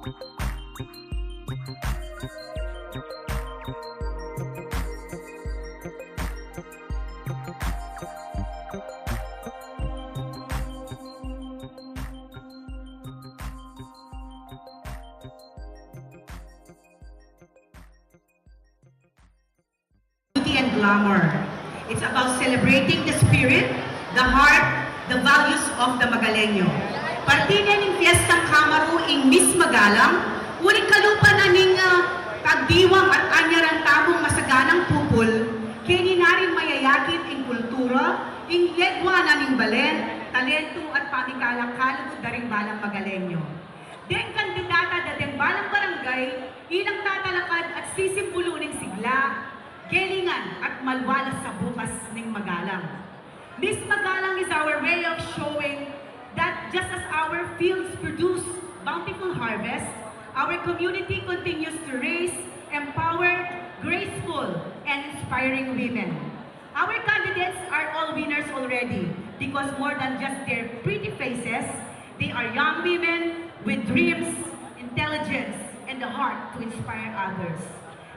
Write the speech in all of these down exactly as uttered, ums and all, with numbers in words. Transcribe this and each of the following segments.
Beauty and glamour. It's about celebrating the spirit, the heart, the values of the Magaleño. Parte na ning Fiestang Kamaru ing Miss Magalang, uling kalupa na ning, ah, pagdiwang at anyaran tamung masaganang pupul, keni na ring mayayakit ing kultura, ing yegwa na ning balen, talentu at pamikalang kalugud da ring balang Magaleño. Deng kandidata da deng balang barangay, ilang tatalakad at sisimbulu ning sigla, gelingan at malwalas a bukas ning Magalang. Miss Magalang is our way of showing that just as our fields produce bountiful harvest, our community continues to raise empowered, graceful, and inspiring women. Our candidates are all winners already because more than just their pretty faces, they are young women with dreams, intelligence, and the heart to inspire others.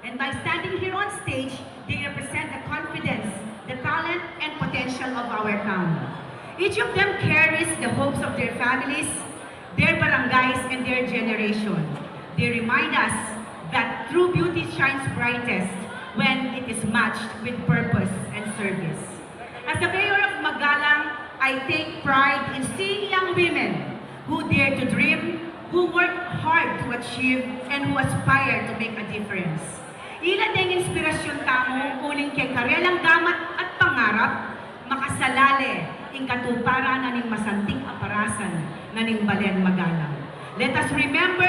And by standing here on stage, they represent the confidence, the talent, and potential of our town. Each of them carries the hopes of their families, their barangays, and their generation. They remind us that true beauty shines brightest when it is matched with purpose and service. As the mayor of Magalang, I take pride in seeing young women who dare to dream, who work hard to achieve, and who aspire to make a difference. Ila deng inspirasyun tamu uling keng karelang gamat at pangarap, makasalale ing katuparan na ning masanting a parasan na ning balen Magalang. Let us remember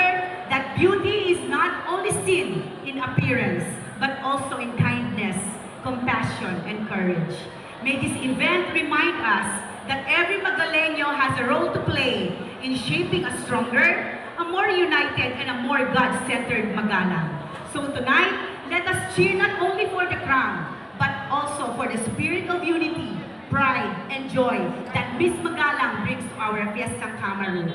that beauty is not only seen in appearance, but also in kindness, compassion, and courage. May this event remind us that every Magaleño has a role to play in shaping a stronger, a more united, and a more God-centered Magalang. So tonight, let us cheer not only for the crown, but also for the spirit of unity, pride, and joy that Miss Magalang brings to our Fiestang Kamaru.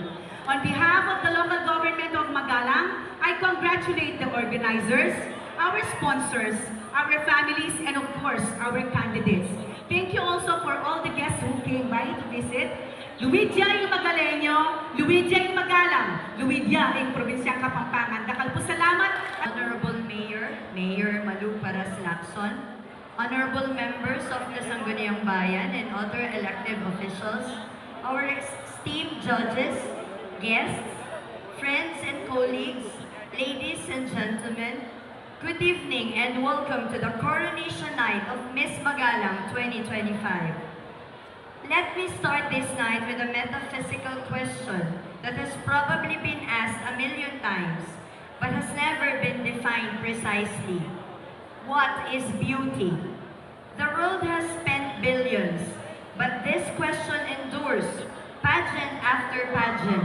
On behalf of the local government of Magalang, I congratulate the organizers, our sponsors, our families, and of course, our candidates. Thank you also for all the guests who came by to visit. Luwid ya ing Magaleño, luwid ya ing Magalang, luwid ya ing Probinsyang Kapampangan. Dakal pung salamat. Honorable Mayor, Mayor Malu Paras Lacson, honorable members of the Sangguniang Bayan and other elected officials, our esteemed judges, guests, friends and colleagues, ladies and gentlemen, good evening and welcome to the coronation night of Miss Magalang twenty twenty-five. Let me start this night with a metaphysical question that has probably been asked a million times but has never been defined precisely. What is beauty? The world has spent billions, but this question endures, pageant after pageant,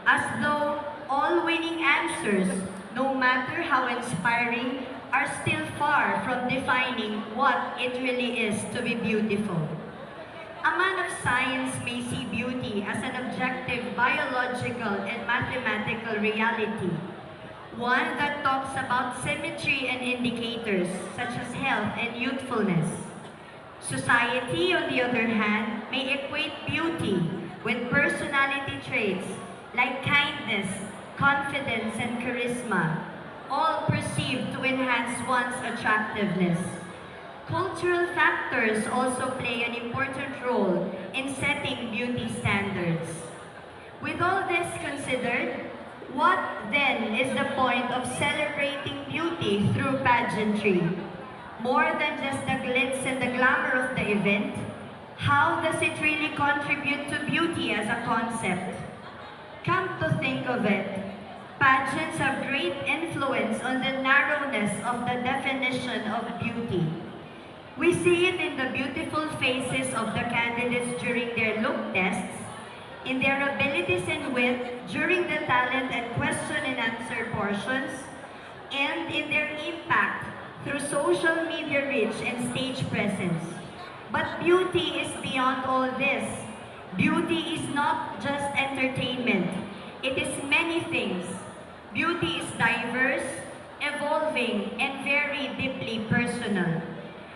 as though all winning answers, no matter how inspiring, are still far from defining what it really is to be beautiful. A man of science may see beauty as an objective biological and mathematical reality, one that talks about symmetry and indicators such as health and youthfulness. Society, on the other hand, may equate beauty with personality traits like kindness, confidence, and charisma, all perceived to enhance one's attractiveness. Cultural factors also play an important role in setting beauty standards. With all this considered, what then is the point of celebrating beauty through pageantry? More than just the glitz and the glamour of the event, how does it really contribute to beauty as a concept? Come to think of it, pageants have great influence on the narrowness of the definition of beauty. We see it in the beautiful faces of the candidates during their look tests, in their abilities and wit during the talent and question and answer portions, and in their impact through social media reach and stage presence. But beauty is beyond all this. Beauty is not just entertainment. It is many things. Beauty is diverse, evolving, and very deeply personal.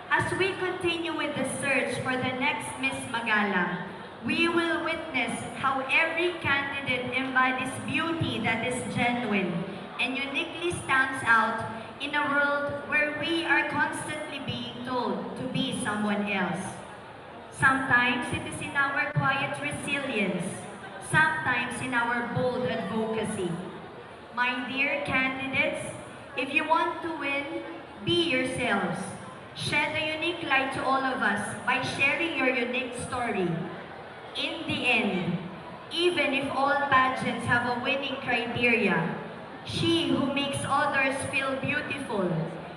As we continue with the search for the next Miss Magalang, we will witness how every candidate embodies beauty that is genuine and uniquely stands out in a world where we are constantly being told to be someone else. Sometimes it is in our quiet resilience, sometimes in our bold advocacy. My dear candidates, if you want to win, be yourselves. Shed a unique light to all of us by sharing your unique story. In the end, even if all pageants have a winning criteria, she who makes others feel beautiful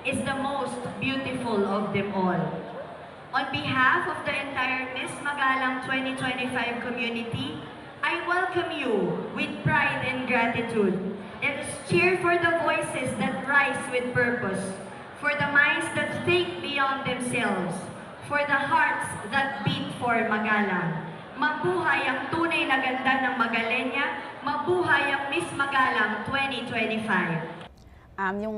is the most beautiful of them all. On behalf of the entire Miss Magalang twenty twenty-five community, I welcome you with pride and gratitude. Let us cheer for the voices that rise with purpose, for the minds that think beyond themselves, for the hearts that beat for Magalang. Mabuhay ang tunay na ganda ng Magalenya, mabuhay ang Miss Magalang twenty twenty-five. Um, yung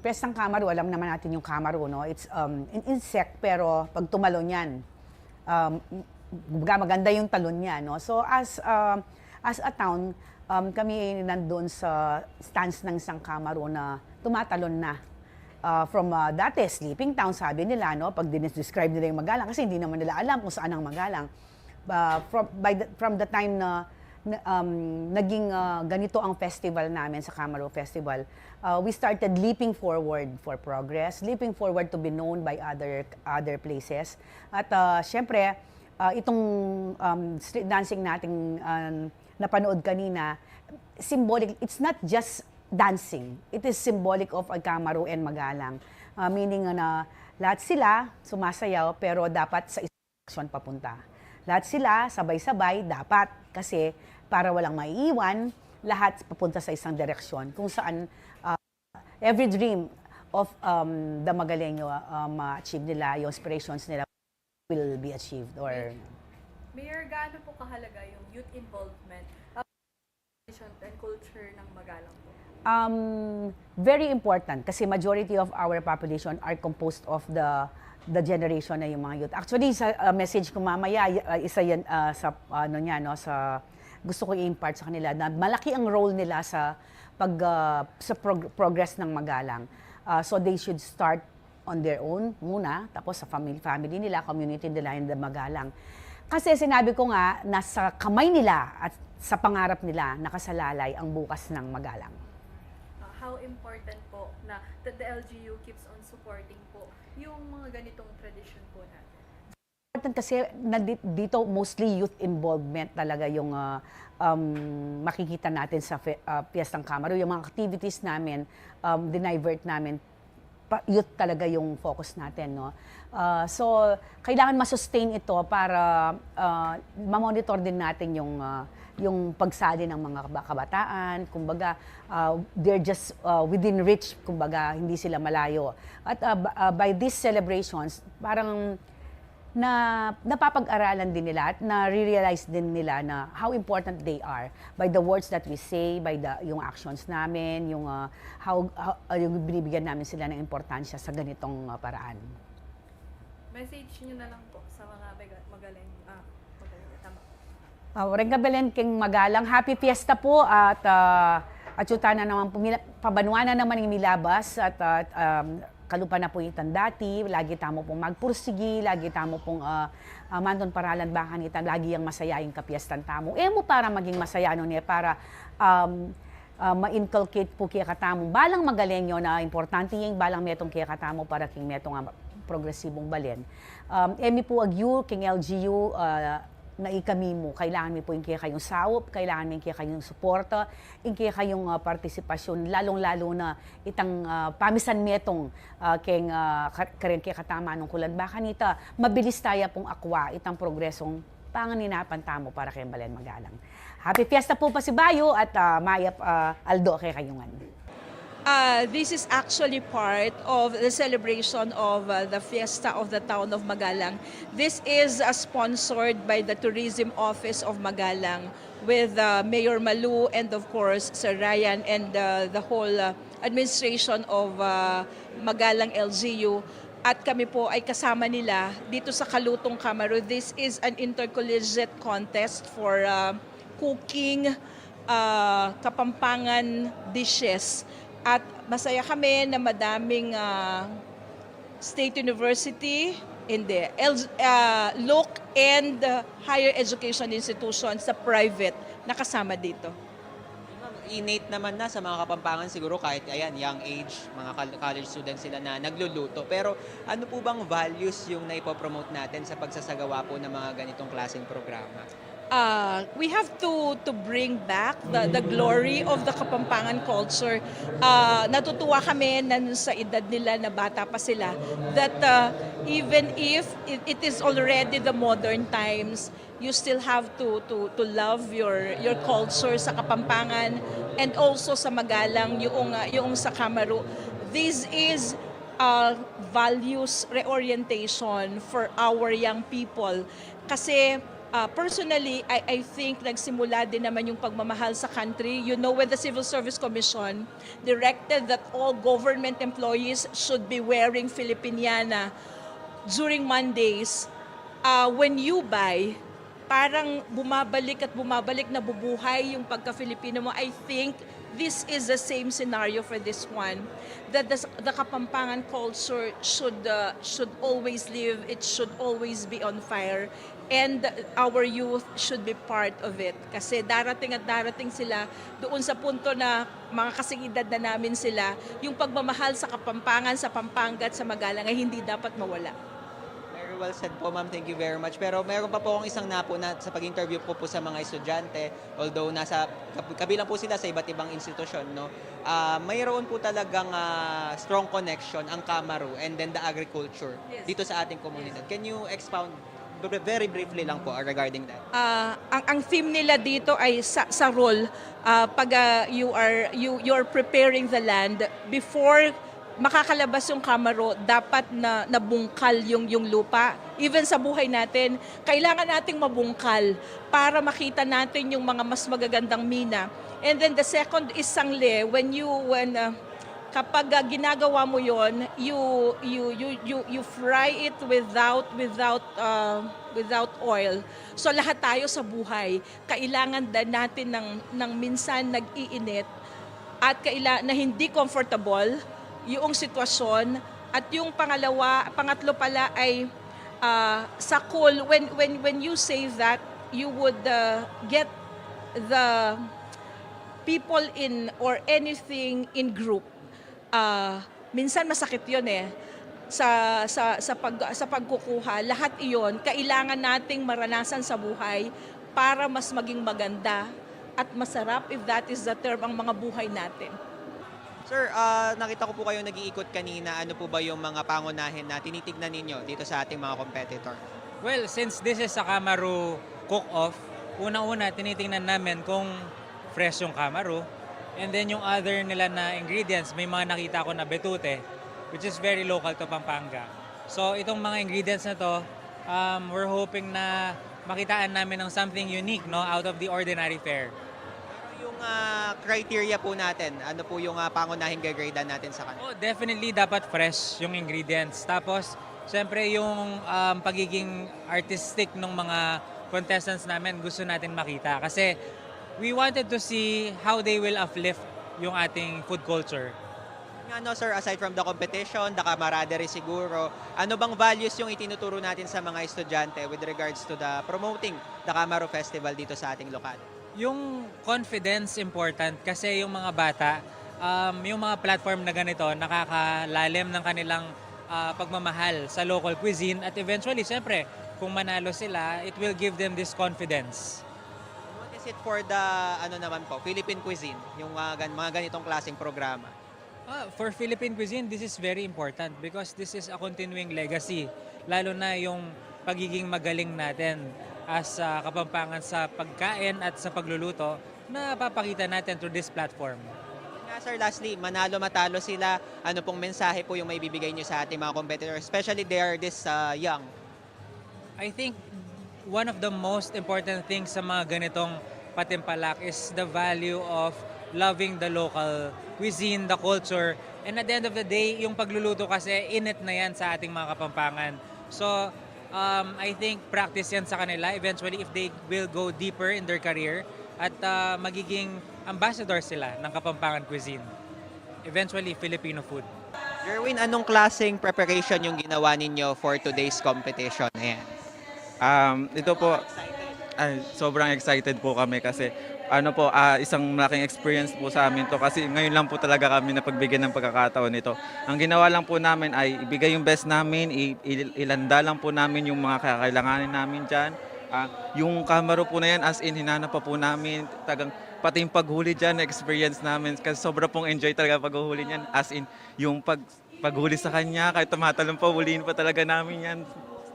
Piyestang Kamaru, alam naman natin yung Kamaru, no? It's um, in insect, pero pag tumalon yan, um, kumbaga maganda yung talon niya, no? So as um, as a town, um, kami nandun sa stance ng isang Kamaru na tumatalon na. Uh, from uh, dati, sleeping town, sabi nila, no? Pag dinescribe nila yung Magalang, kasi hindi naman nila alam kung saan ang Magalang. Uh, from, by the, from the time na, na um, naging uh, ganito ang festival namin sa Kamaru Festival, uh, we started leaping forward for progress, leaping forward to be known by other other places. At uh, syempre, uh, itong um, street dancing nating uh, napanood kanina, symbolic, it's not just dancing, it is symbolic of a Kamaru and Magalang. Uh, meaning na lahat sila sumasayaw, pero dapat sa isang direksyon papunta. Lahat sila sabay-sabay, dapat, kasi para walang maiiwan, lahat papunta sa isang direksyon kung saan uh, every dream of um, the Magalenyo uh, ma-achieve nila, yung aspirations nila will be achieved or Mayor, gaano po kahalaga yung youth involvement sa tradition and culture ng Magalang po? Um, very important kasi majority of our population are composed of the the generation na yung mga youth. Actually, sa uh, message ko mamaya, uh, isa yan uh, sa ano niya, no, sa gusto ko i-impart sa kanila na malaki ang role nila sa pag uh, sa prog- progress ng Magalang. Uh, so they should start on their own muna, tapos sa family, family nila, community nila, and the Magalang. Kasi sinabi ko nga, nasa kamay nila at sa pangarap nila nakasalalay ang bukas ng Magalang. Uh, how important po na that the L G U keeps on supporting po yung mga ganitong tradisyon po natin? Important kasi na di- dito mostly youth involvement talaga yung uh, um, makikita natin sa fe- uh, Piyestang Kamaru. Yung mga activities namin, um, dinivert namin pa, youth talaga yung focus natin, no? Uh, so, kailangan ma-sustain ito para uh, ma-monitor din natin yung uh, yung pagsali ng mga kaba- kabataan. Kumbaga, uh, they're just uh, within reach, kumbaga, hindi sila malayo. At uh, b- uh, by these celebrations, parang na napapag-aralan din nila at na-realize din nila na how important they are by the words that we say, by the yung actions namin, yung uh, how, how uh, yung binibigyan namin sila ng importansya sa ganitong uh, paraan. Message nyo na lang po sa mga Maga- Magalang, ah, Magalang, tama. Uh, Rengga Belen keng Magalang, happy fiesta po at uh, atyutan na naman po, mila- pabanwa na naman yung milabas at uh, um, kalupa na po itang dati, lagi tamo pong magpursigi, lagi tamo pong uh, uh, mantun paralan bakan ita, lagi yang masaya yung kapiestan tamo. E mu para maging masaya no ne, para um, uh, ma-inculcate po kaya katamu. Balang Magalenyo na importante yung balang metong kaya katamu para king metong uh, progresibong balen. Um, e mi po agyu, king L G U, uh, na ikami mu, kailangan mi po yung kaya kayong saup, kailangan mi yung kaya kayong suporta, yung kaya kayong uh, partisipasyon, lalong-lalo na itang uh, pamisan metong uh, keng uh, kar- kareng kekatamu nung kulan. Bakan ita, mabilis taya pong akwa itang progresong panganinapan tamu para keng Balen Magalang. Happy Fiesta po pasibayu at uh, mayap uh, aldo kekayu ngan. Uh, this is actually part of the celebration of uh, the Fiesta of the Town of Magalang. This is uh, sponsored by the Tourism Office of Magalang with uh, Mayor Malu and of course Sir Ryan and uh, the whole uh, administration of uh, Magalang L G U. At kami po ay kasama nila dito sa Kalutong Kamaru. This is an intercollegiate contest for uh, cooking uh, Kapampangan dishes. At masaya kami na madaming uh, state university, hindi, L- uh, loc and uh, higher education institutions sa private na kasama dito. Innate naman na sa mga Kapampangan siguro kahit ayan, young age, mga college students sila na nagluluto. Pero ano po bang values yung naipopromote natin sa pagsasagawa po ng mga ganitong klaseng programa? Uh, we have to to bring back the, the glory of the Kapampangan culture. Uh, natutuwa kami na sa edad nila na bata pa sila that uh, even if it, it is already the modern times, you still have to to to love your your culture sa Kapampangan and also sa Magalang yung uh, yung sa Kamaru. This is uh, values reorientation for our young people. Kasi uh, personally, I, I think nagsimula din naman yung pagmamahal sa country. You know, when the Civil Service Commission directed that all government employees should be wearing Filipiniana during Mondays, uh, when you buy, parang bumabalik at bumabalik, nabubuhay yung pagka-Filipino mo. I think this is the same scenario for this one, that the, the Kapampangan culture should uh, should always live, it should always be on fire, and our youth should be part of it. Kasi darating at darating sila doon sa punto na mga kasing edad na namin sila, yung pagmamahal sa Kapampangan, sa Pampanga at sa Magalang ay hindi dapat mawala. Very well said po, ma'am. Thank you very much. Pero meron pa po akong isang napuna sa pag-interview ko po sa mga estudyante, although nasa kab- kabilang po sila sa iba't ibang institusyon, no? Ah, mayroon po talagang ah, strong connection ang Kamaru and then the agriculture Yes. dito sa ating komunidad. Can you expound br- very briefly lang po regarding that? Ah, ang, ang theme nila dito ay sa, sa role, ah, pag ah, you are you you're preparing the land before makakalabas yung Kamaru, dapat na nabungkal yung yung lupa. Even sa buhay natin, kailangan nating mabungkal para makita natin yung mga mas magagandang mina. And then the second is sangle. When you when ah, kapag ah, ginagawa mo yon, you you you you you fry it without without ah, without oil. So lahat tayo sa buhay kailangan da natin ng ng minsan nag-iinit at kaila na hindi comfortable yung sitwasyon. At yung pangalawa, pangatlo pala ay ah, sakol. When when when you say that, you would ah, get the people in or anything in group. Ah, minsan masakit 'yon eh. Sa sa sa pag sa pagkukuha, lahat iyon kailangan nating maranasan sa buhay para mas maging maganda at masarap, if that is the term, ang mga buhay natin. Sir, ah, nakita ko po kayo nag-iikot kanina. Ano po ba yung mga pangunahin na tinitignan ninyo dito sa ating mga competitor? Well, since this is a Kamaru cook-off, una-una tinitingnan namin kung fresh yung Kamaru. And then yung other nila na ingredients, may mga nakita ko na betute, which is very local to Pampanga. So itong mga ingredients na to, um, we're hoping na makitaan namin ng something unique, no, out of the ordinary fare. Yung ah, criteria po natin, ano po yung ah, pangunahing gagradean natin sa kanila? Oh, definitely dapat fresh yung ingredients. Tapos, syempre yung um, pagiging artistic ng mga contestants namin gusto natin makita. Kasi we wanted to see how they will uplift yung ating food culture. Nga no, sir, aside from the competition, the camaraderie siguro, ano bang values yung itinuturo natin sa mga estudyante with regards to the promoting the Kamaru Festival dito sa ating lokal? Yung confidence important kasi yung mga bata, um, yung mga platform na ganito nakakalalim ng kanilang ah, pagmamahal sa local cuisine at eventually, syempre, kung manalo sila, it will give them this confidence. What is it for the, ano naman po, Philippine cuisine, yung mga, gan- mga ganitong klaseng programa? Ah, for Philippine cuisine, this is very important because this is a continuing legacy, lalo na yung pagiging magaling natin as ah, Kapampangan sa pagkain at sa pagluluto na papakita natin through this platform. Nga Sir, lastly, manalo matalo sila, ano pong mensahe po yung maibibigay niyo sa ating mga competitors, especially they are this, ah, young? I think one of the most important things sa mga ganitong patimpalak is the value of loving the local cuisine, the culture. And at the end of the day, yung pagluluto kasi init na yan sa ating mga Kapampangan. So, um, I think practice yan sa kanila. Eventually, if they will go deeper in their career, at ah, magiging ambassador sila ng Kapampangan cuisine. Eventually, Filipino food. Jerwin, anong klaseng preparation yung ginawa ninyo for today's competition? Ayan. Um, ito po, ay, sobrang excited po kami kasi ano po, ah, isang malaking experience po sa amin to kasi ngayon lang po talaga kami napagbigyan ng pagkakataon nito. Ang ginawa lang po namin ay ibigay yung best namin, i- i- ilanda lang po namin yung mga kakailanganin namin dyan. Ah, yung kamaro po na yan, as in, hinanap pa po namin, tagang pati yung paghuli dyan, na-experience namin kasi sobra pong enjoy talaga paghuhuli niyan. As in, yung pag paghuli sa kanya, kahit tumatalon pa, huliin pa talaga namin yan.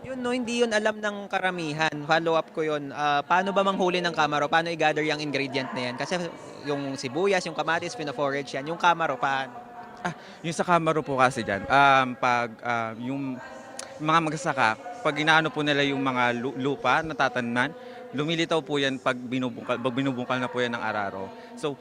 Yun, no, hindi yun alam ng karamihan. Follow up ko yun. Ah, paano ba manghuli ng kamaro? Paano i-gather yung ingredient na yan? Kasi yung sibuyas, yung kamatis, pina-forage yan. Yung kamaro, paano? Ah, yung sa kamaro po kasi dyan, um, pag ah, yung mga magsasaka, pag inaano po nila yung mga lu- lupa na tatanman, lumilitaw po yan pag binubungkal, pag binubungkal na po yan ng araro. So,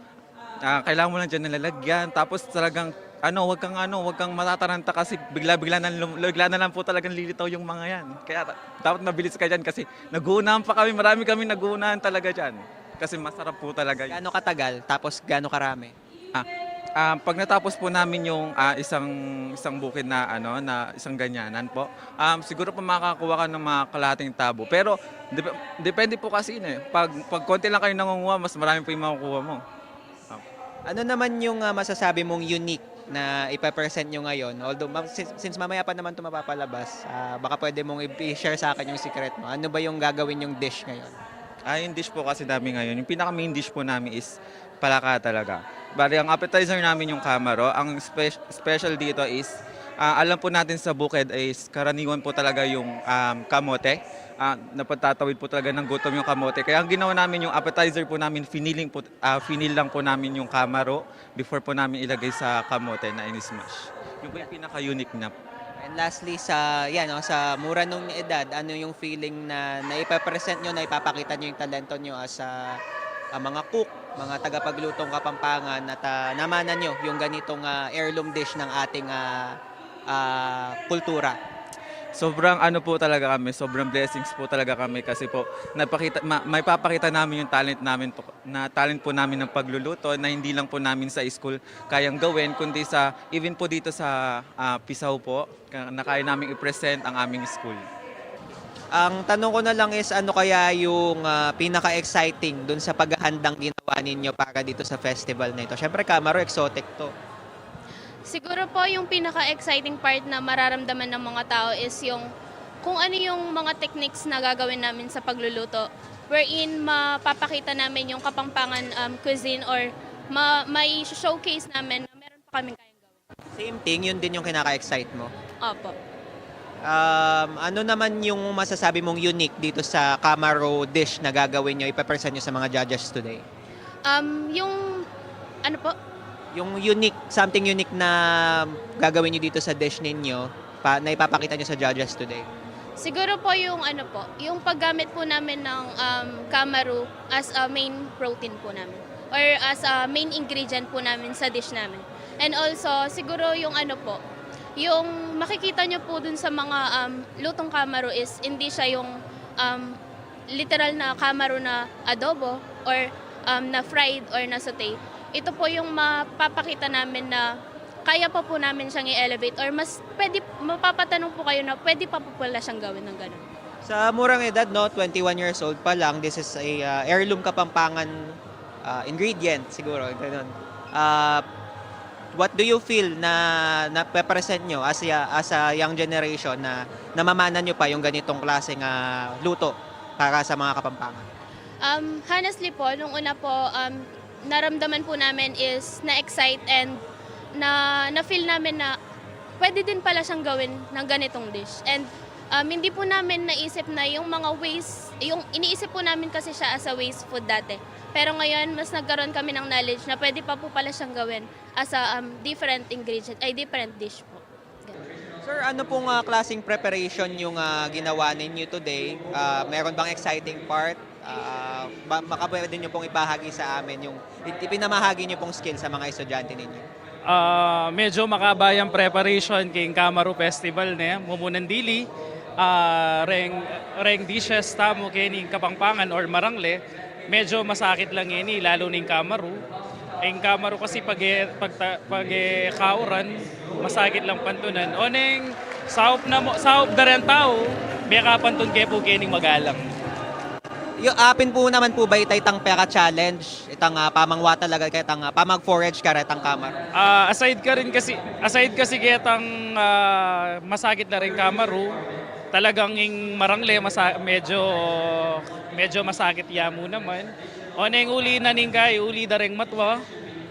ah, kailangan mo lang dyan nalalagyan. Tapos talagang, ano, wag kang ano, wag kang matataranta kasi bigla-bigla na, lum- bigla na lang po talagang lilitaw yung mga yan. Kaya ta- dapat mabilis ka dyan kasi nagunahan pa kami, marami kami nagunahan talaga dyan. Kasi masarap po talaga yun. Gaano katagal? Tapos gaano karami? Ah, ah, pag natapos po namin yung ah, isang isang bukid na ano na isang ganyanan po, um, siguro po makakakuha ka ng mga kalahating tabo. Pero dep- depende po kasi yun eh. Pag, pag konti lang kayo nangunguha, mas marami po yung makukuha mo. Ano naman yung ah, masasabi mong unique na ipapresent nyo ngayon? Although, ma- since, since mamaya pa naman ito mapapalabas, ah, baka pwede mong i- i-share sa akin yung secret mo. Ano ba yung gagawin yung dish ngayon? Ah, yung dish po kasi namin ngayon, yung pinaka main dish po namin is palaka talaga. Bali, ang appetizer namin yung kamaro. Ang spe- special dito is, ah, alam po natin sa bukid is karaniwan po talaga yung um, kamote. Ah, napagtatawid po talaga ng gutom yung kamote. Kaya ang ginawa namin, yung appetizer po namin, finiling po, ah, finil lang po namin yung kamaro before po namin ilagay sa kamote na in-smash. Yung po yung pinaka-unique na. And lastly, sa yan, no, sa mura nung edad, ano yung feeling na naipapresent nyo, naipapakita nyo yung talento nyo as a, a mga cook, mga tagapaglutong Kapampangan, at ah, namana nyo yung ganitong ah, heirloom dish ng ating ah, ah, kultura? Sobrang ano po talaga kami, sobrang blessings po talaga kami kasi po napakita, ma, may papakita namin yung talent namin po, na talent po namin ng pagluluto na hindi lang po namin sa school kayang gawin kundi sa even po dito sa ah, Pisao po ka- na kaya namin i-present ang aming school. Ang tanong ko na lang is ano kaya yung ah, pinaka-exciting dun sa paghahandang ginawa ninyo para dito sa festival na ito? Siyempre, Kamaro, exotic to. Siguro po yung pinaka-exciting part na mararamdaman ng mga tao is yung kung ano yung mga techniques na gagawin namin sa pagluluto, wherein mapapakita namin yung Kapampangan um, cuisine or ma may showcase namin na meron pa kaming kayang gawin. Same thing, yun din yung kinaka-excite mo? Opo. Um, ano naman yung masasabi mong unique dito sa Kamaro dish na gagawin nyo, ipapresent nyo sa mga judges today? Um, yung, ano po? Yung unique, something unique na gagawin nyo dito sa dish ninyo, pa, na ipapakita nyo sa judges today? Siguro po yung ano po, yung paggamit po namin ng um, kamaru as a main protein po namin or as a main ingredient po namin sa dish namin. And also, siguro yung ano po, yung makikita nyo po dun sa mga um, lutong kamaru is hindi siya yung um, literal na kamaru na adobo or um, na fried or na saute. Ito po yung mapapakita namin na kaya pa po namin siyang i-elevate or mas pwede, mapapatanong po kayo na pwede pa po pala siyang gawin ng ganun. Sa murang edad, no, twenty-one years old pa lang, this is a uh, heirloom Kapampangan uh, ingredient siguro, ganun. Uh, what do you feel na nape-present nyo as a, as a young generation na namamana nyo pa yung ganitong klaseng uh, luto para sa mga Kapampangan? Um, honestly po, nung una po, um, naramdaman po namin is na-excite and na, na-feel namin na pwede din pala siyang gawin ng ganitong dish. And Um, hindi po namin naisip na yung mga waste, yung iniisip po namin kasi siya as a waste food dati. Pero ngayon, mas nagkaroon kami ng knowledge na pwede pa po pala siyang gawin as a, um, different ingredient, ay, different dish po. Ganun. Sir, ano pong, ah, klaseng preparation yung, ah, ginawa ninyo today? Ah, meron bang exciting part? Ah, ba, baka pwede nyo pong ibahagi sa amin yung ipinamahagi nyo pong skill sa mga estudyante ninyo? Ah, medyo makaba yang preparation keng Kamaru Festival, ne? Mumunang dili, ah, reng, reng dishes tamu kening Kapampangan or Marangle, medyo masakit lang ini, lalo ning Kamaru. Ing Kamaru kasi pag, pagta-, pag, eh, kauran, masakit lang pantunan. O neng saup na mo, saup da rin tau, mekapantun ke pu kening magalang. Yu-, apin pu naman pu ba ita itang peka-challenge, itang, ah, pamangwa talaga ketang, ah, pamag-forage karetang Kamaru? Ah, aside ka rin kasi, aside kasi ketang, ah, masakit na rin Kamaru, talagang ing Marangle, masa-, medyo, medyo masakit ya mu naman. O neng uli na ning kay, uli da ring matwa,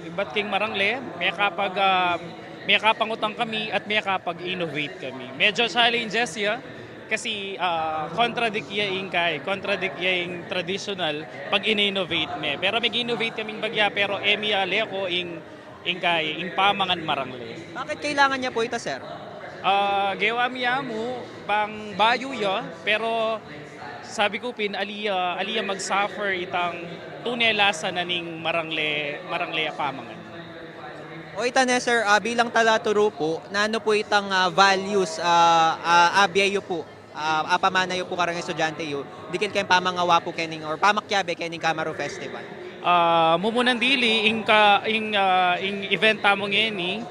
ibat king Marangle, mekapag, ah, mekapangutang kami at mekapag-innovate kami. Medyo challenges ya, kasi, ah, contradict ya ing kay, contradict ya ing traditional pag in-innovate me. Pero mag-innovate kaming bagya, pero e mi aleko ing, ing kay, ing pamangan Marangle. Bakit kailangan niya po ito, sir? Ah, gewa mi ya mu, bang bayu ya, pero sabi ku pin, ali ya, ali ya mag-suffer itang tune lasa na ning Marangle, Marangle a pamangan. O ita ne, sir, ah, bilang talaturu pu, nanu pu itang, ah, values, ah, ah, abye yu pu, ah, apamana yu pu kareng estudyante yu, dikil keng pamangawa pu kening, or pamakyabe kening Kamaru Festival? Ah, mumunang dili, ing ka-, ing, ah, ing event tamu ngeni,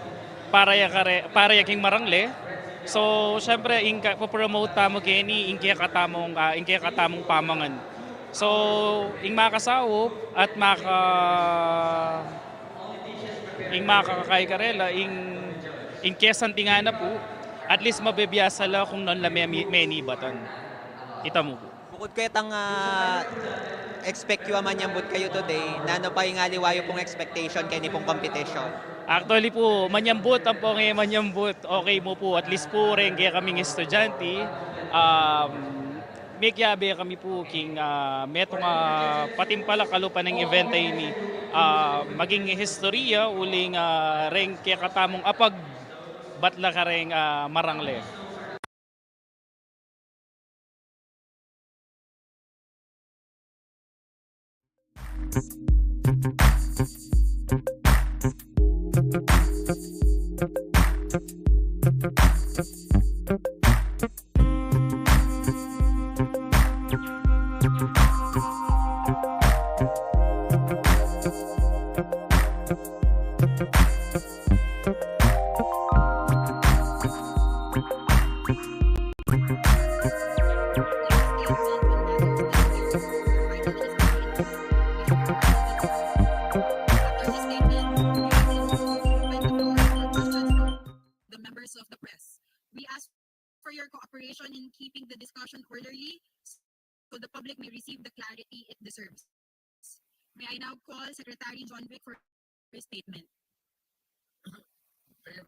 para ya kare-, para ya king Marangle. So, syempre, ing ka-, promote tamu keni, ing kekatamung, ah, ing kekatamung pamangan. So, ing makasaup at maka-, ing makakakay karela, ing, ing kesantingan na pu, at least mabibiasa la kung non la me-, menibatan. Ita mu pu. Bukut ketang, ah, expect yu a manyambut kayu today, nanu pa ing aliwa yu pung expectation keni pung competition? Actually pu, manyambut, ampong e manyambut. Okay mu pu, at least pu, reng kekaming estudyante, um, mekyabe kami pu king, ah, metung a patimpalak kalupa ning event a ini, ah, maging istorya uling, ah, reng kekatamung apag batla kareng, ah, Marangle. The members of the press. We ask for your cooperation in keeping the discussion orderly so the public may receive the clarity it deserves. May I now call Secretary John Vic for his statement. Thank you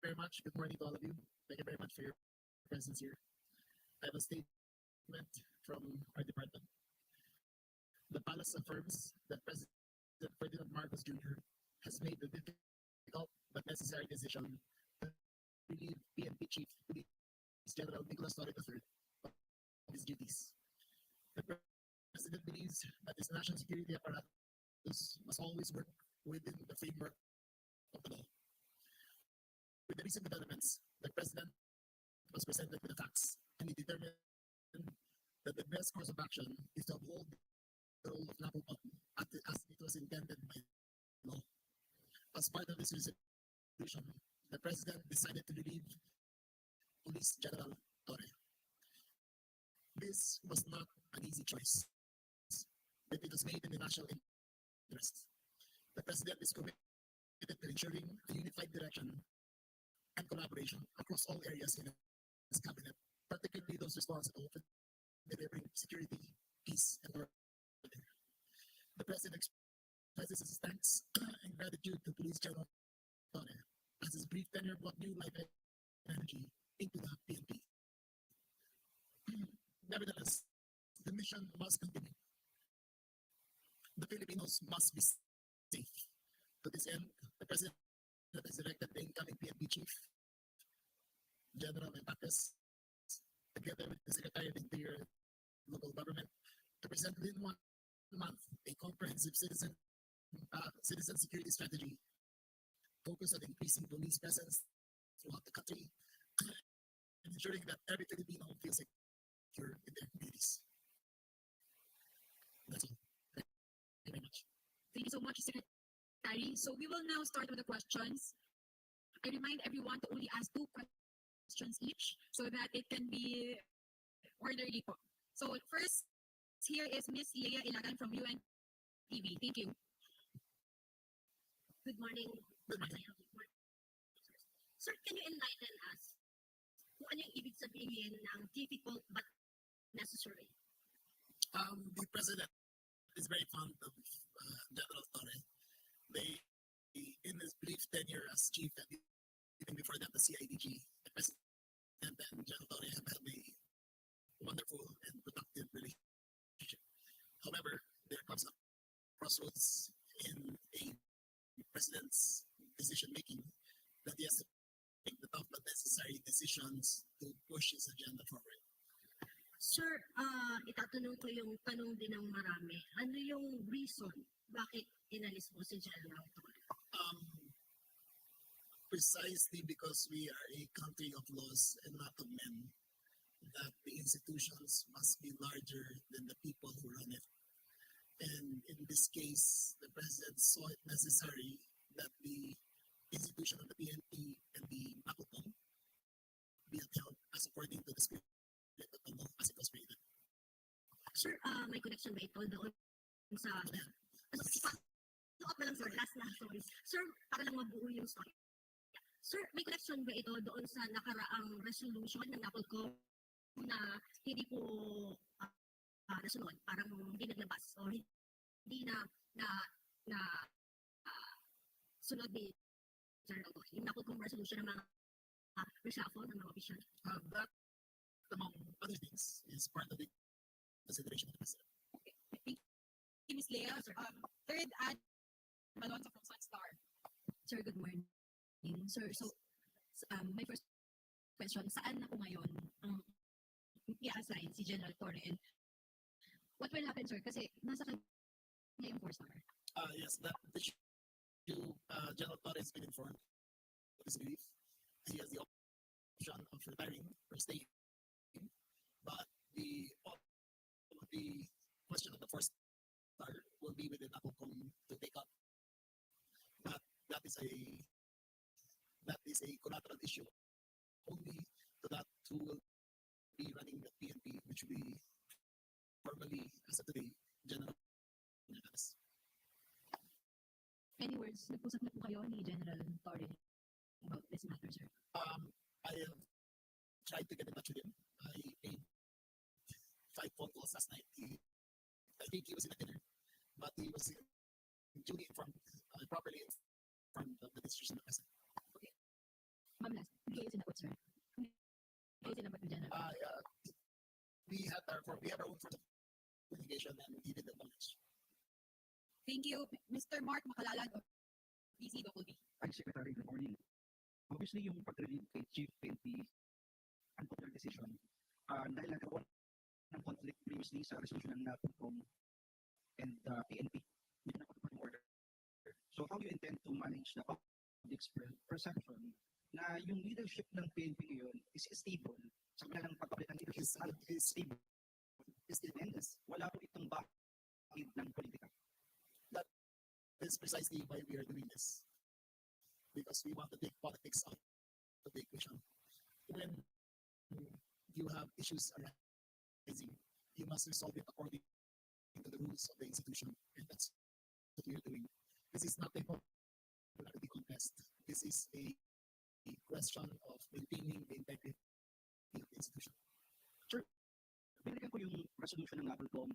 very much. Good morning to all of you. Thank you very much for your presence here. I have a statement from our department. The palace affirms that President Ferdinand Marcos Junior has made the difficult but necessary decision to relieve P N P Chief Police General Nicolas Torre the third of his duties. The President believes that his national security apparatus must always work within the framework of the law. With the recent developments, the President was presented with the facts, and he determined that the best course of action is to uphold the role of NAPOLPON as it, as it was intended by law. As part of this resolution, the President decided to relieve Police General Torre. This was not an easy choice, but it was made in the national interest. The President is committed to ensuring a unified direction and collaboration across all areas in his cabinet, particularly those responsible for delivering security, peace, and order. The President expresses his thanks and gratitude to Police General Torre, as his brief tenure brought new life and energy into the P N P. Nevertheless, the mission must continue. The Filipinos must be safe. To this end, the President has directed the incoming P N P Chief, General Mataques, together with the Secretary of Interior and Local Government, to present within one month a comprehensive citizen, uh, citizen security strategy focused on increasing police presence throughout the country and ensuring that every Filipino feels secure in their communities. That's all. Thank you very much. Thank you so much, Secretary. So we will now start with the questions. I remind everyone to only ask two questions each so that it can be orderly po. So first, here is Miss Leia Ilagan from U N T V. Thank you. Good morning. Good morning. Sir, can you enlighten us kung ano yung ibig sabihin ng difficult but necessary? Um, the president is very fond of uh, General Torre. They, in his brief tenure as chief and even before that, the C I D G, the president and General Torre have had a wonderful and productive relationship. However, there comes a crossroads in a president's decision making that he has to make the tough but necessary decisions to push his agenda forward. Sir, ah, itatanong ko yung tanong din ng marami. Ano yung reason bakit inalis mo si General Torre? Um, precisely because we are a country of laws and not of men, that the institutions must be larger than the people who run it. And in this case, the president saw it necessary that the institution of the P N P and the MACOCOM be upheld as according to the spirit of the law as it was created. Sir, ah, may connection ba ito doon sa... Ano yan? Follow up na lang, sir. Last na, sorry. Sir, para lang mabuo yung story. Sir, may connection ba ito doon sa nakaraang resolution ng NAPOLCOM na hindi po, ah, ah, nasunod? Parang hindi naglabas o hindi na, na, na, ah, sunod ni General Torre, yung NAPOLCOM resolution ng mga, ah, reshuffle ng mga opisyal? Uh, that, among other things, is part of the consideration of the president. Okay. Thank you, Miss Leia. Sir. Um, third, Ann Malonzo from Sunstar. Sir, good morning. Sir, so, s- um, my first question, saan na po ngayon ang i-assign si General Torre? And what will happen, sir? Kasi nasa kanya yung four star. Uh, yes, that the issue, uh, General Torre has been informed of his belief. He has the option of retiring or staying, but the the question of the four star will be within NAPOLCOM to take up. But that is a that is a collateral issue only to that who will be running the P N P, which will be formally, as of today, General Fernandez. Any words? Nag-usap na po kayo ni General Torre about this matter, sir? Um, I have tried to get in touch with him. I made five phone calls last night. He, I think he was in a dinner, but he was duly informed, uh, properly informed of the decision of the president. Okay. Ma'am, last, hindi kayo sinagot, sir? Hindi kayo sinagot ni General? Uh, yeah. We had our, we have our own forms of communication and he did acknowledge. Thank you, Mister Mark Makalalag of D Z Double B. Hi, Secretary. Good morning. Obviously, yung pag-relieve kay Chief P N P, unpopular decision. Ah, dahil nagkaroon ng conflict previously sa resolution ng NAPOLCOM and, ah, P N P, hindi na yung order. So, how you intend to manage the public's per- perception na yung leadership ng P N P ngayon is stable sa kanilang pagpapalit ng leadership? Is, is stable. Is stable. Wala po itong bakit ng politika. That is precisely why we are doing this. Because we want to take politics out of the equation. When you have issues arising, you must resolve it according to the rules of the institution. And that's what we are doing. This is not a popularity contest. This is a, a question of maintaining the integrity of the institution. Sir, binalikan ko yung resolution ng NAPOLCOM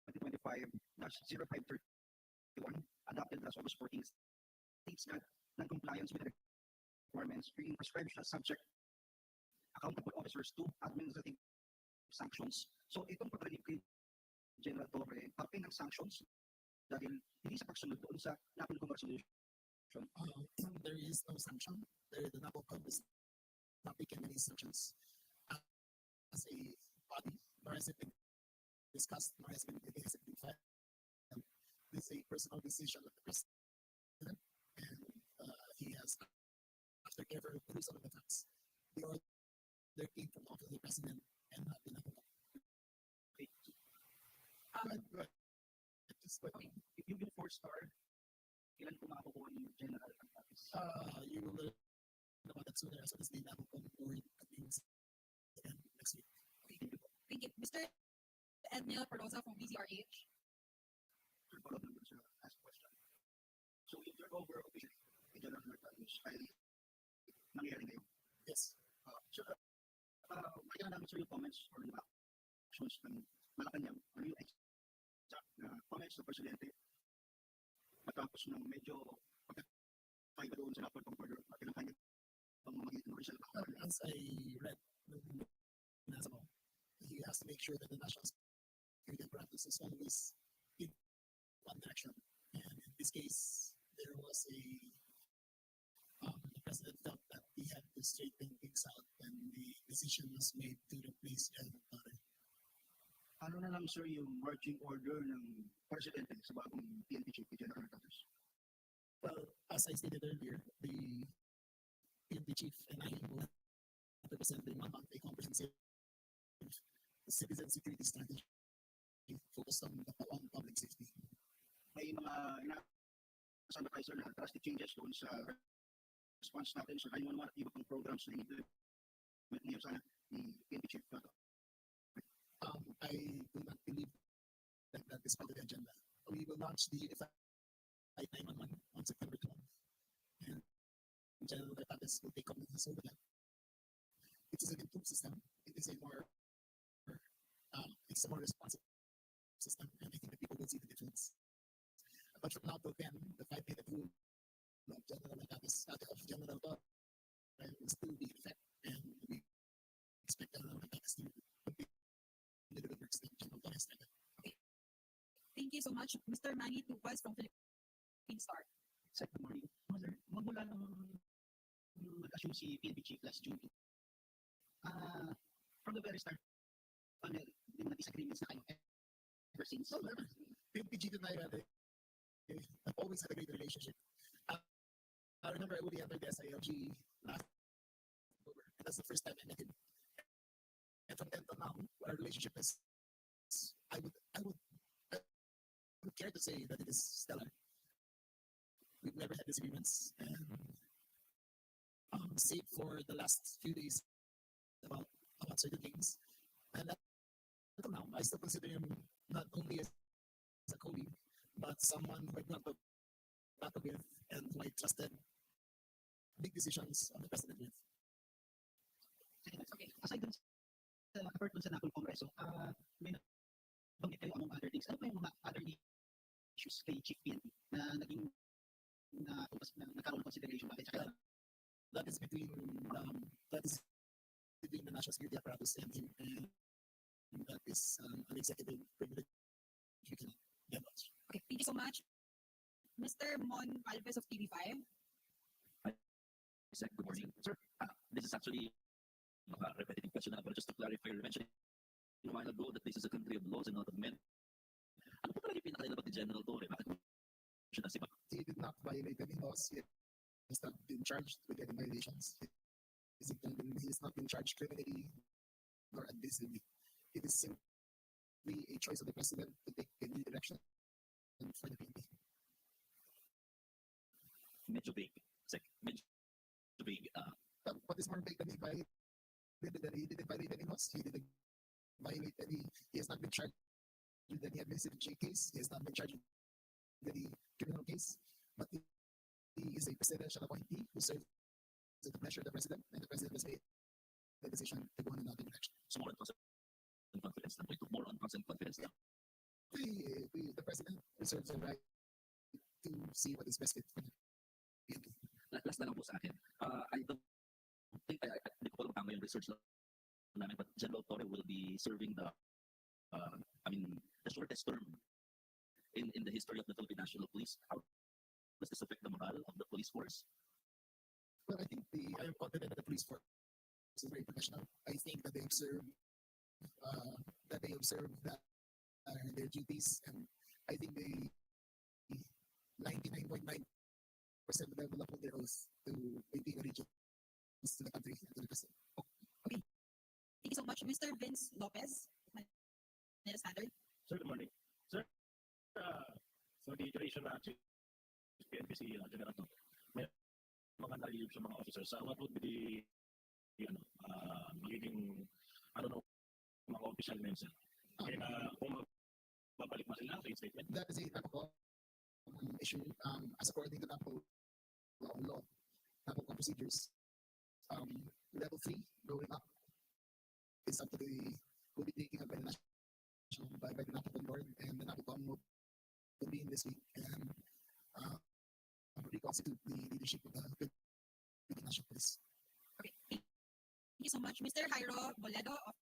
twenty twenty-five dash zero five thirty-one, adopted last August fourteen, states that non-compliance with the requirements being prescribed shall subject accountable officers to administrative sanctions. So, itong pag-relieve kay General Torre, parte ng sanctions dahil hindi siya pagsunod doon sa NAPOLCOM resolution. Uh, there is no sanction. There, the NAPOLCOM is not taking any sanctions as a body, nor has it been discussed, nor has it been, it hasn't been filed. This is a personal decision of the president, and uh, he has, after careful perusal of the facts, the order came from the office of the president and not the NAPOLCOM. But, but, just, but, okay, yung, yung four star, ilan po makukuha ni General Antares? Uh, you will learn about that sooner as soon as the NAPOLCOM board convenes again next week. Okay, thank you po. Thank you. Mister Ednil Perosa from D Z R H. Sir, follow up lang sa last question. So, yung turnover of the General Antares ay nangyayari ngayon? Yes. Uh, sir, uh, makikita namin, sir, yung comments or yung actions ng Malacanang. Ano yung exact na comments ng presidente? Matapos ng medyo pagkakaiba doon sa NAPOLCOM order, kailangan niya pang mamagay ng result. As I read, nung nasa mo, he has to make sure that the national security apparatus is always in one direction. And in this case, there was a um, the president felt that he had to straighten things out, and the decision was made to replace General Torre. Ano na lang, sir, yung marching order ng presidente sa bagong P N P chief, kay General Antares? Well, as I stated earlier, the P N P chief and I will have to present in one month a comprehensive citizen security strategy focused on the, on public safety. May mga ina-, sanitizer na drastic changes doon sa response natin sa nine one one at iba pang programs na in-implement niya sana ni P N P Chief Fato. Um, I do not believe that that is part of the agenda. We will launch the F I nine one one on September twelfth. And General Antares will take cognizance over that. It is an improved system. It is a more, um, it's a more responsive system, and I think that people will see the difference. But from now till then, the five-minute rule of General Antares, uh, of General Torre will still be in effect, and we expect General Antares to continue to deliver the works that General Torre started. Okay. Thank you so much, Mister Manny Tupas from Philippine Star. Sir, good morning. Sir, magmula nung nag-assume si P N P Chief last June two, ah, from the very start, ano, yung mga disagreements na kayo ever since? No, never. P N P Chief and I had a, have always had a great relationship. Uh, I remember I only entered the S I L G last October, and that's the first time I met him. And from then till now, our relationship is, I would, I would, I would care to say that it is stellar. We've never had disagreements, and, um, save for the last few days about, about certain things. And up until now, I still consider him not only as a colleague, but someone who I grew up with, with and who I trusted big decisions of the president with. Okay. Aside dun sa, apart dun sa NAPOLCOM reso, ah, may nabanggit kayo, among other things. Ano pa yung mga other issues kay Chief P N P na naging, na, na nagkaroon ng consideration bakit siya? That is between, um, that is between the national security apparatus and him, and that is, um, an executive privilege you cannot divulge. Okay, thank you so much. Mister Mon Alves of T V five. Hi, Sec, good morning. Sir, ah, this is actually a repetitive question na, pero just to clarify, you mentioned a while ago that this is a country of laws and not of men. Ano po talaga yung pinakanilabat ni General Torre? Bakit po siya nasipa? He did not violate any laws. He has not been charged with any violations. He has been, he has not been charged criminally nor administratively. It is simply a choice of the president to take a new direction for the P N P. Medyo vague, Sec. Medyo vague. Ah, but what is more vague than he violated, that he didn't violate any laws? He didn't violate any, he has not been charged with any administrative case. He has not been charged with any criminal case. But he, he is a presidential appointee who serves at the pleasure of the president, and the president has made the decision to go in another direction. So more on trust and confidence lang po ito. More on trust and confidence lang. The, the, the president reserves the right to see what is best fit for the P N P. La-, last na lang po sa akin. Ah, I don't think, I, I, di ko po alam kung tama yung research na namin, but General Torre will be serving the, uh, I mean, the shortest term in, in the history of the Philippine National Police. How does this affect the morale of the police force? Well, I think the, I am confident that the police force is very professional. I think that they observe, uh, that they observe that, uh, their duties, and I think they ninety-nine point nine percent of them will uphold their oath to maintain allegiance to the country and to the president. Okay. Thank you so much, Mister Vince Lopez, Manila Standard. Sir, good morning. Sir, uh, for the duration na chief P N P si, uh, General Torre, may mga nalilib sa mga officers. Uh, what would be the, ano, uh, magiging, I don't know, mga official na yun, sir? Kaya, uh, kung mabalik ba sila, reinstatement? That is a NAPOCOM issue, um, as according to NAPOCOM law, NAPOCOM procedures. Um, level three going up is something that we will be taking up by the national, by, by the NAPOCOM board, and the NAPOCOM will convene this week and, uh, reconstitute the leadership of the Philippine National Police. Okay. Thank you so much, Mister Jairo Boledo of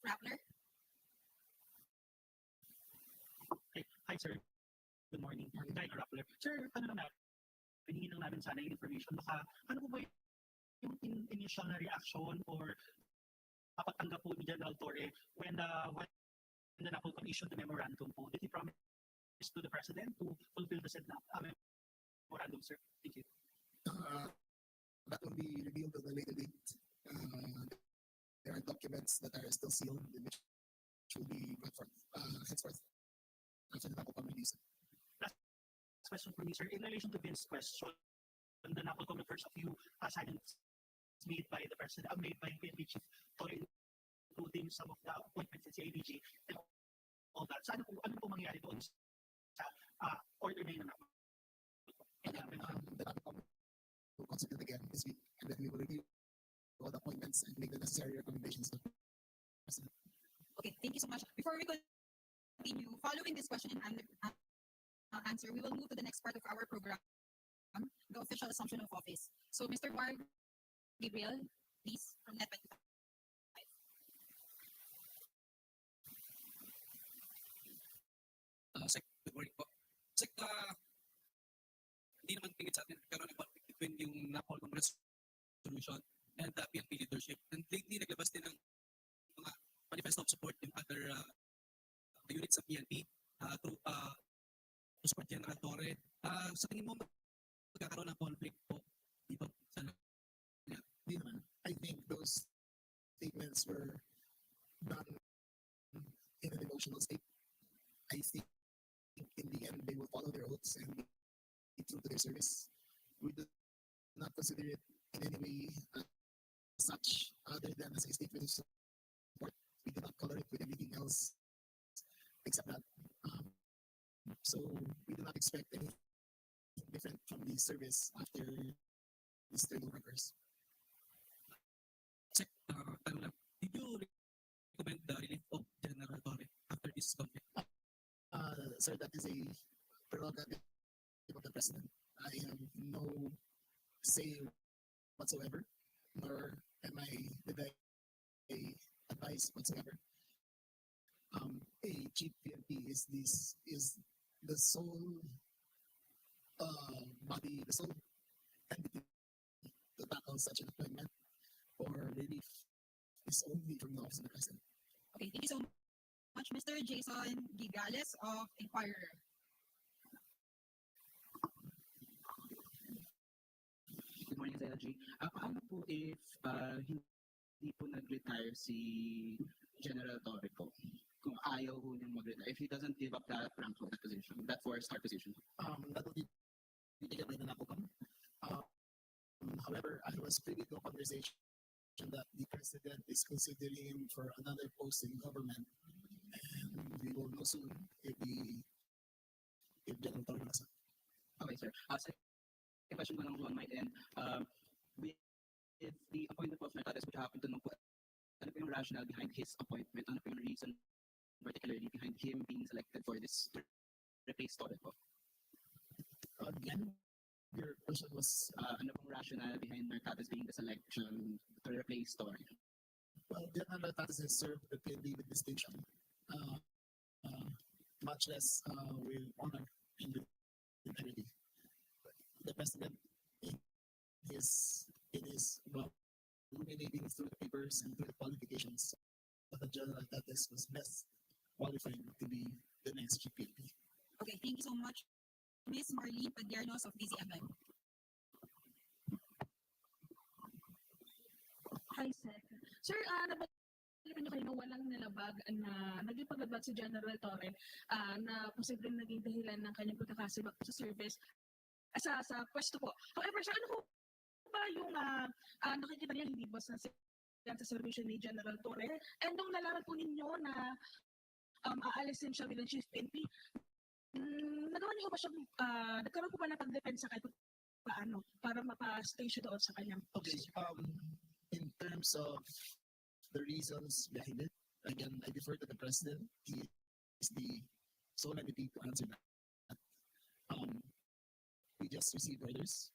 Rappler. Hi, hi, sir. Good morning. Hi, Rappler. Sir, ano lang namin, hinihingi lang namin sana yung information. Baka, ano po ba yung in-, initial na reaction or napatanggap po ni General Torre when the, when the NAPOCOM issued the memorandum po? Did he promise to the president to fulfill the said na, uh, memorandum, sir? Thank you. Uh, that will be revealed at a later date. Uh, there are documents that are still sealed, which will be brought forth, uh, henceforth after the NAPOCOM release. Last question for me, sir. In relation to Vince's question, the NAPOCOM refers a few, uh, silence made by the president, uh, made by P N P Chief Torre, including some of the appointments in C I D G and all that. So, ano po, ano po mangyayari doon sa, ah, order na yun ng NAPOCOM? And, um, the NAPOCOM will constitute again this week, and then we will review all the appointments and make the necessary recommendations to the president. Okay, thank you so much. Before we continue, following this question and, uh, answer, we will move to the next part of our program, the official assumption of office. So, Mister Juan Gabriel, please, from Net twenty-five. Uh, Sec, good morning po. Sec, uh, hindi naman tingin sa atin nagkaroon ng conflict between yung NAPOCOM resolution and the P N P leadership. And lately, naglabas din ng mga manifesto of support yung other, uh, units sa P N P, uh, through, uh, to support General Torre. Uh, sa tingin mo, magkakaroon ng conflict po dito sa Di naman. I think those statements were done in an emotional state. I think in the end they will follow their oaths and be true to their service. We do not consider it in any way, uh, such other than as a statement of support. We do not color it with anything else except that. Um, so we do not expect anything different from the service after this thirty-one occurs. Sec, uh, tanong lang. Did you recommend the relief of General Torre after this conflict? Uh, sir, that is a prerogative of the president. I have no say whatsoever, nor am I the guy advice whatsoever. Um, a chief P N P is this, is the sole, uh, body, the sole entity to tackle such an appointment or relief is only from the office of the president. Okay, thank you so much, Mister Jason Gigales of Inquirer. Good morning, Sir L G. Ah, paano po if, ah, hindi po nag-retire si General Torre po? Kung ayaw po niyang mag-retire, if he doesn't give up that rank po, that position, that four-star position? Um, that will be taken by the NAPOCOM. Um, however, I was privy to a conversation that the president is considering him for another post in government, and we will know soon if the, if General Torre will accept. Okay, sir. Ah, second question ko lang po on my end. Um, with the appointment po of Nartates, would you happen to know po, ano po yung rationale behind his appointment? Ano po yung reason particularly behind him being selected for this to replace Torre po? Again, your question was, uh, ano pong rationale behind Nartates being the selection to replace Torre? Well, General Tatis has served the P N P with distinction, uh, uh, much less, uh, with honor and with integrity. The president, in his, in his, well, ruminating through the papers and through the qualifications, that General Tatis was best qualified to be the next G P N P. Okay, thank you so much, Miss Marlene Padiernos of D Z M M. Hi, Sec. Sir, ah, nabalikan niyo kanina, walang nalabag na naging paglablab si General Torre, ah, na posibleng naging dahilan ng kanyang pagkakasibak sa service, ah, sa, sa pwesto po. However, sir, ano po ba yung, ah, ah, nakikita niya, hindi ba sa, sa serbisyo ni General Torre? And nung nalaman po ninyo na, um, aalisin siya bilang Chief P N P, mm, nagawa niyo ba siyang, ah, nagkaroon po ba ng pagdepensa kahit paano para mapa-stay siya doon sa kanyang Okay, position? Um, in terms of the reasons behind it, again, I defer to the president. He is the sole entity to answer that. Um, we just received orders.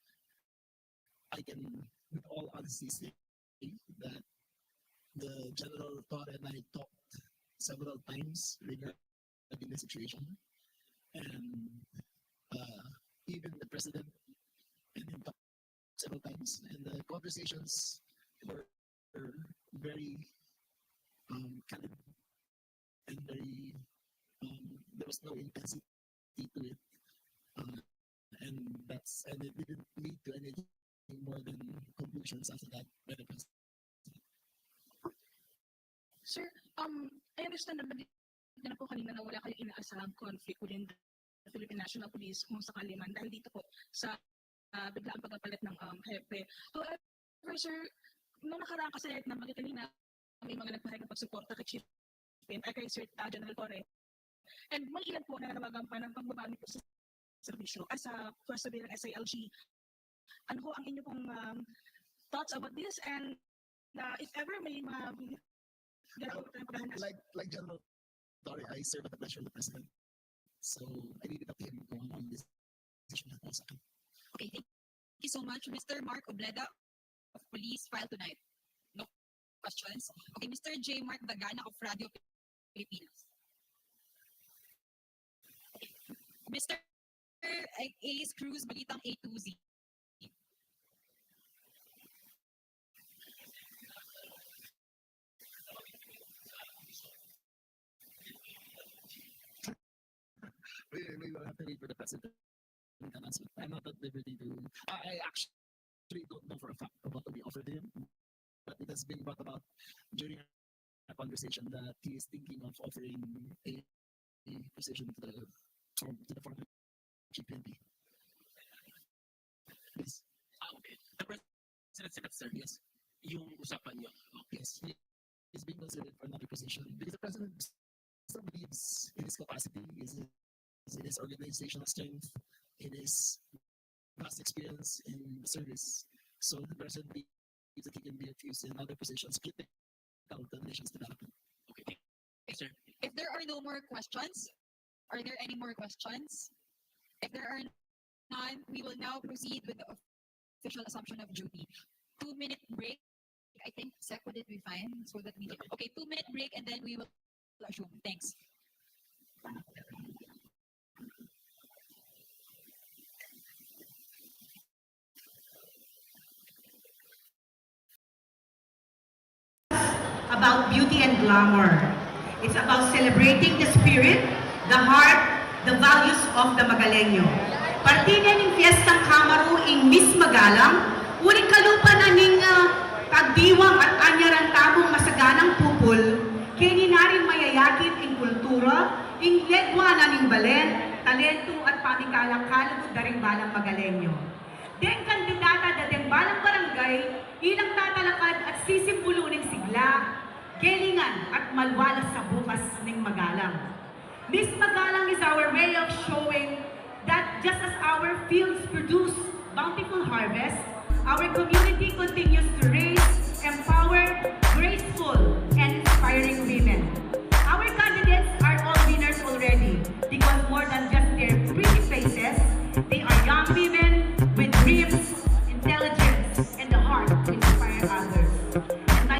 I can, with all honesty, say that the General Torre and I talked several times regarding the situation, and, uh, even the president and him talked several times, and the conversations were very, um, candid and very, um, there was no intensity to it. Uh, and that's, and it didn't lead to anything more than conclusions after that by the president. Sir, um, I understand na nabanggit niyo na po kanina na wala kayong inaasahang conflict within the Philippine National Police kung sakali man dahil dito po sa, ah, biglaang pagpapalit ng, um, hepe. However, sir, nung nakaraan kasi, nabanggit kanina, may mga nagpahayag ng pagsuporta kay Chief Pin, ay kay Sir, ah, General Torre. And may ilan po na nanawagan pa ng pagbabago po sa serbisyo, ah, sa pwesto bilang S I L G. Ano ho ang inyo pong, um, thoughts about this? And, uh, if ever may mga ganito po tayong paghahanap. Like, like General Torre, I serve at the pleasure of the president. So, I leave it up to him kung ano ang decision niya para sa akin. Okay, thank you so much. Mister Mark Obleda of Police, file tonight. No questions? Okay, Mister J Mark Dagana of Radio Pilipinas. Mister Ace Cruz, Balitang A to Z. We, we will have to wait for the president. I'm not at liberty to, I, I actually don't know for a fact of what will be offered to him, but it has been brought about during a conversation that he is thinking of offering a, a position to the, to the former G P N P. Yes. Ah, okay. The president said, sir, yes, yung usapan niyo. Okay. Yes, he is being considered for another position because the president still believes in his capacity, is in his organizational strength, in his past experience in the service. So the president believes that he can be of use in other positions, keeping out the nation's development. Okay, thank you, sir. If there are no more questions, are there any more questions? If there are none, we will now proceed with the official assumption of duty. Two-minute break. I think, Sec, would it be fine? So that we can, okay, two-minute break and then we will assume. Thanks. About beauty and glamour. It's about celebrating the spirit, the heart, the values of the Magaleño. Parti ne ning Fiestang Kamaru ing Miss Magalang, uling kalupa na ning, ah, pagdiwang at anyaran tamung masaganang pupul, keni na rin mayayakit ing kultura, ing lengua na ning balen, talentu at pamikalang kalugud da ring balang Magaleño. Deng kandidata da deng balang barangay, ilang tatalakad at sisimbulu ning sigla, gelingan at malwalas a bukas ning Magalang. Miss Magalang is our way of showing that just as our fields produce bountiful harvest, our community continues to raise empowered, graceful, and inspiring women. Our candidates are all winners already because more than just their pretty faces, they are young women with dreams, intelligence, and the heart to inspire others. And my